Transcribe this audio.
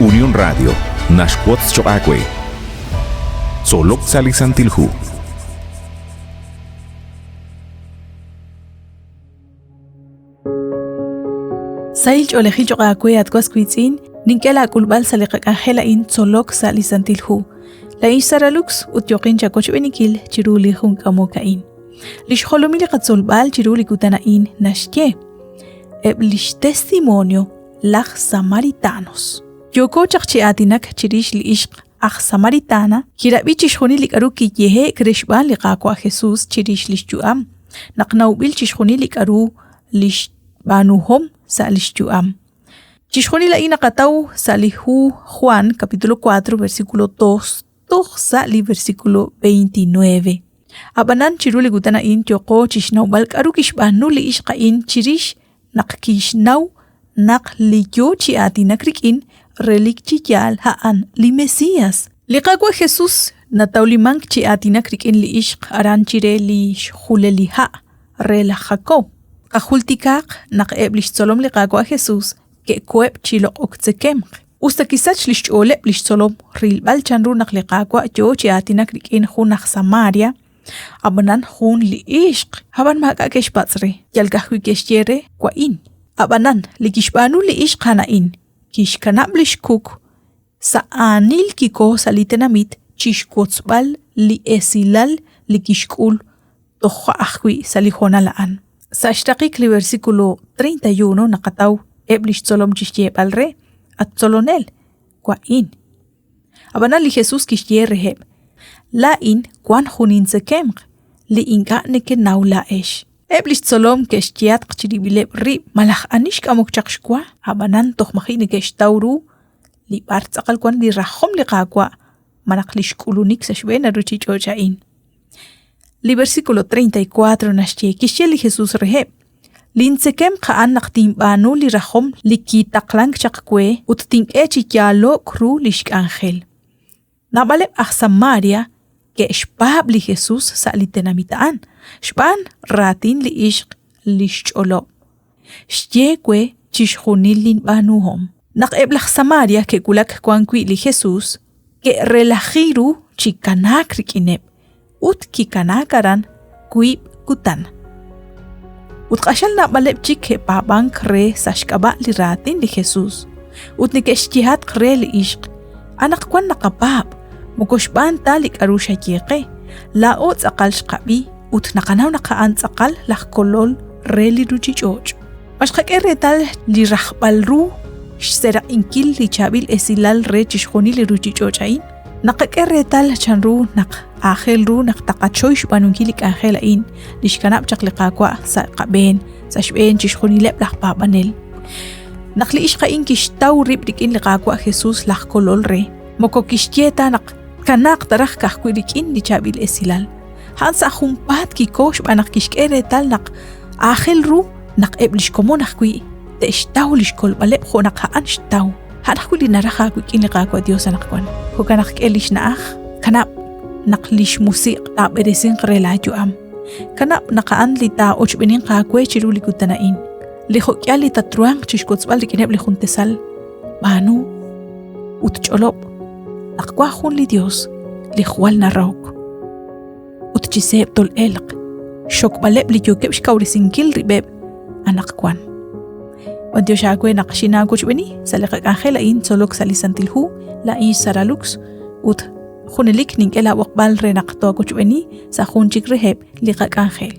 Unión Radio naxwotz choq' aawe. Tzolok sa' li Santil Hu. Sahil ch'oolejil choq' aawe at was wiitz'in, nink'e laak'ulb'al sa' li qak'anjel a'in tzolok sa' li Santil Hu. Laa'in xSara Lux ut yooqin chawochb'eeninkil chiru li jun k'amok a'in. Li xjolomil li qatzolb'al chiru li kutan a'in naxye eb' lix testimonio laj Samaritanos. Yooko chaq chi aatinak chirix li ixq aj Samaritana kirab'i chixjunil li k'aru kiyehe'k re xb'aan li Qaawa' Jesus chirix li xyu'am, naq nawb'il chixjunil li k'aru li xb'aanuhom sa' li xyu'am. Chixjunil a'in naqataw sa' li hu Juan capítulo 4 versículo 2 toj sa' li versículo 29. Ab'anan chiru li kutan a'in yooqo chi xnawb'al k'aru kixb'aanu li ixq a'in chirix naq kixnaw naq li yo chi aatinak rik'in relik chi yaal a'an li Mesías. Li Qaawa' Jesús natawlimank chi aatinak rik'in li ixq aran chire li xjulel li ha' re laj Jacob. Qajultikaaq naq eb' li xtzolom li Qaawa' Jesús ke'koheb' chi loq'ok tzekemq. Us ta kisach li xch'ooleb' li xtzolom rilb'al chanru naq li Qaawa' yo chi aatinak rik'in jun aj Samaria, ab'anan jun li ixq, ab'an maak'a' ke'xpatz' re, yal ka'ajwi' ke'xye re, Wa'in. Ab'anan, li kixb'aanu li ixq a'an a'in, kixkanab' li xkuk, sa' aanil kiko sa' li tenamit chi xwotzb'al li esilal li kixk'ul toja' ajwi' sa' li hoonal a'an. Sa' xraqik li versículo 31 naqataw eb' li xtzolom chi xyeeb'al re, At tzolonel, wa'in. Ab'anan li Jesús kixye reheb', Laa'in wank jun intzekemq li ink'a' nekenaw laa'ex. Eb' li xtzolom ke'xyehatq chirib'ileb' rib' malaj ani xk'amok chaq xwa, ab'anan toj maji' neke'xtaw ru li b'ar tz'aqal wank li rajom li Qaawa' malaj li xk'ulunik sa' xb'een a ruuchich'och' a'in. Li versículo 34 naxye, kixye li Jesús reheb', Lintzekemq a'an naq tinb'aanu li rajom li kitaqlank chaq we ut tink'e chi yaalo'k ru li xk'anjel. Naab'aleb' aj Samaria ke'xpaab' li Jesús sa' li tenamit a'an, xb'aan raatin li ixq li xch'olob'. Xye we chixjunil linb'aanuhom. Naq eb' laj Samaria ke'wulak wan wi' li Jesús, ke'relaji ru chi kanaak rik'ineb' ut kikanaak aran wiib' kutan. Ut q'axal naab'aleb' chik ke'paab'ank re sa' xk'ab'a' li raatin li Jesús ut neke'xyehatq re li ixq, Anaqwan naqapaab', moko xb'aan ta li k'aru xaye qe, laa'o tz'aqal xqab'i ut naqanaw naq a'an tz'aqal laj Kolol re li ruuchich'och'. Ma xqak'e reetal li rajb'al ru xseraq'inkil li chaab'il esilal re chixjunil li ruuchich'och' a'in? Naqak'e reetal chanru naq aajel ru naq taqachoy xb'aanunkil li k'anjel a'in li xkanab' chaq li Qaawa' sa' qab'een, sa' xb'een chixjunileb' laj paab'anel. Naq li ixq a'in kixtaw rib' rik'in li Qaawa' Jesus laj Kolol re, moko kixye ta naq tkanaaq ta raj ka'ajwi' rik'in li chaab'il esilal. A'an sa' junpaat kiko xb'aan naq kixk'e reetal naq aajel ru naq eb' li xkomon ajwi' te'xtaw li xkolb'aleb' jo' naq a'an xtaw. A'an ajwi' li naraj aawik'in li Qaawa' Dios anaqwan. Jo'kan naq k'e li xna'aj, kanab' naq li xmusiq' taab'eresinq re laayu'am. Kanab' naq a'an li taa'ochb'eninq aawe chiru li kutan a'in. Li jo'k'ihal li tatruhanq chi xwotzb'al rik'ineb' li jun tasal, b'aanu ut ch'olob' naq wank jun li Dios li jwal narahok. Ut chi seeb' tol'elq xxokb'aleb' li yookeb' xkawresinkil rib'eb' anaqwan. B'antiox aawe naq xinaawochb'eeni sa' li qak'anjel a'in tzolok sa' li Santil Hu, laa'in xSara Lux ut junelik nink'e laab'oqb'al re naq toowochb'eeni sa' jun chik reheb' li qak'anjel.